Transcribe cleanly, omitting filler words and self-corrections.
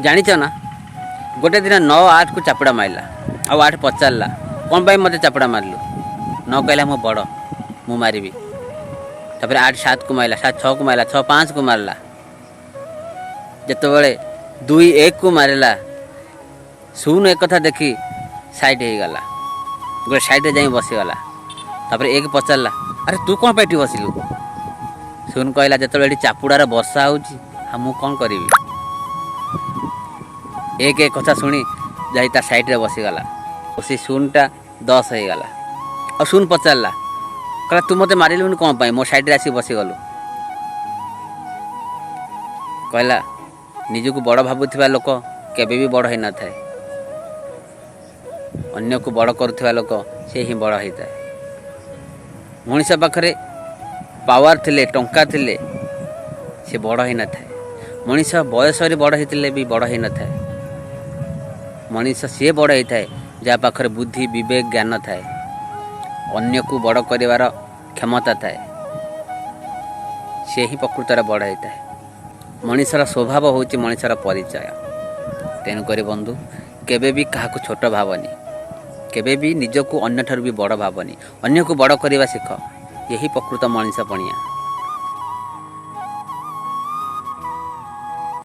ଜାଣିଛ ନା, ଗୋଟେ ଦିନ 9 8କୁ ଚାପୁଡ଼ା ମାରିଲା ଆଉ 8 ପଚାରିଲା, "କ'ଣ ପାଇଁ ମୋତେ ଚାପୁଡ଼ା ମାରିଲୁ?" 9 କହିଲା, "ମୁଁ ବଡ଼, ମୁଁ ମାରିବି।" ତାପରେ 8 7କୁ ମାରିଲା, 7 6କୁ ମାରିଲା, 6 5କୁ ମାରିଲା। ଯେତେବେଳେ 2 1କୁ ମାରିଲା, 0 ଏକଥା ଦେଖି ସାଇଡ୍ ହେଇଗଲା, ଗୋଟେ ସାଇଡ଼୍ରେ ଯାଇ ବସିଗଲା। ତାପରେ 1 ପଚାରିଲା, "ଆରେ, ତୁ କ'ଣ ପାଇଁ ଏଠି ବସିଲୁ?" 0 କହିଲା, "ଯେତେବେଳେ ଏଠି ଚାପୁଡ଼ାର ବର୍ଷା ହେଉଛି, ଆଉ ମୁଁ କ'ଣ କରିବି?" 1 ଏ କଥା ଶୁଣି ଯାଇ ତା ସାଇଡ଼୍ରେ ବସିଗଲା ଓ ସେ 0ଟା 10 ହେଇଗଲା। ଆଉ 0 ପଚାରିଲା, କହିଲା, "ତୁ ମୋତେ ମାରିଲୁନି କ'ଣ ପାଇଁ? ମୋ ସାଇଡ଼୍ରେ ଆସିକି ବସିଗଲୁ?" କହିଲା, ନିଜକୁ ବଡ଼ ଭାବୁଥିବା ଲୋକ କେବେ ବି ବଡ଼ ହେଇନଥାଏ। ଅନ୍ୟକୁ ବଡ଼ କରୁଥିବା ଲୋକ ସେ ହିଁ ବଡ଼ ହେଇଥାଏ। ମଣିଷ ପାଖରେ ପାୱାର ଥିଲେ, ଟଙ୍କା ଥିଲେ ସେ ବଡ଼ ହେଇନଥାଏ। ମଣିଷ ବୟସରେ ବଡ଼ ହେଇଥିଲେ ବି ବଡ଼ ହେଇନଥାଏ। ମଣିଷ ସିଏ ବଡ଼ ହେଇଥାଏ, ଯାହା ପାଖରେ ବୁଦ୍ଧି, ବିବେକ, ଜ୍ଞାନ ଥାଏ, ଅନ୍ୟକୁ ବଡ଼ କରିବାର କ୍ଷମତା ଥାଏ। ସେ ହିଁ ପ୍ରକୃତରେ ବଡ଼ ହେଇଥାଏ। ମଣିଷର ସ୍ୱଭାବ ହେଉଛି ମଣିଷର ପରିଚୟ। ତେଣୁକରି ବନ୍ଧୁ, କେବେ ବି କାହାକୁ ଛୋଟ ଭାବନି, କେବେ ବି ନିଜକୁ ଅନ୍ୟଠାରୁ ବି ବଡ଼ ଭାବନି। ଅନ୍ୟକୁ ବଡ଼ କରିବା ଶିଖ। ଏହି ପ୍ରକୃତ ମଣିଷ ପଣିଆ।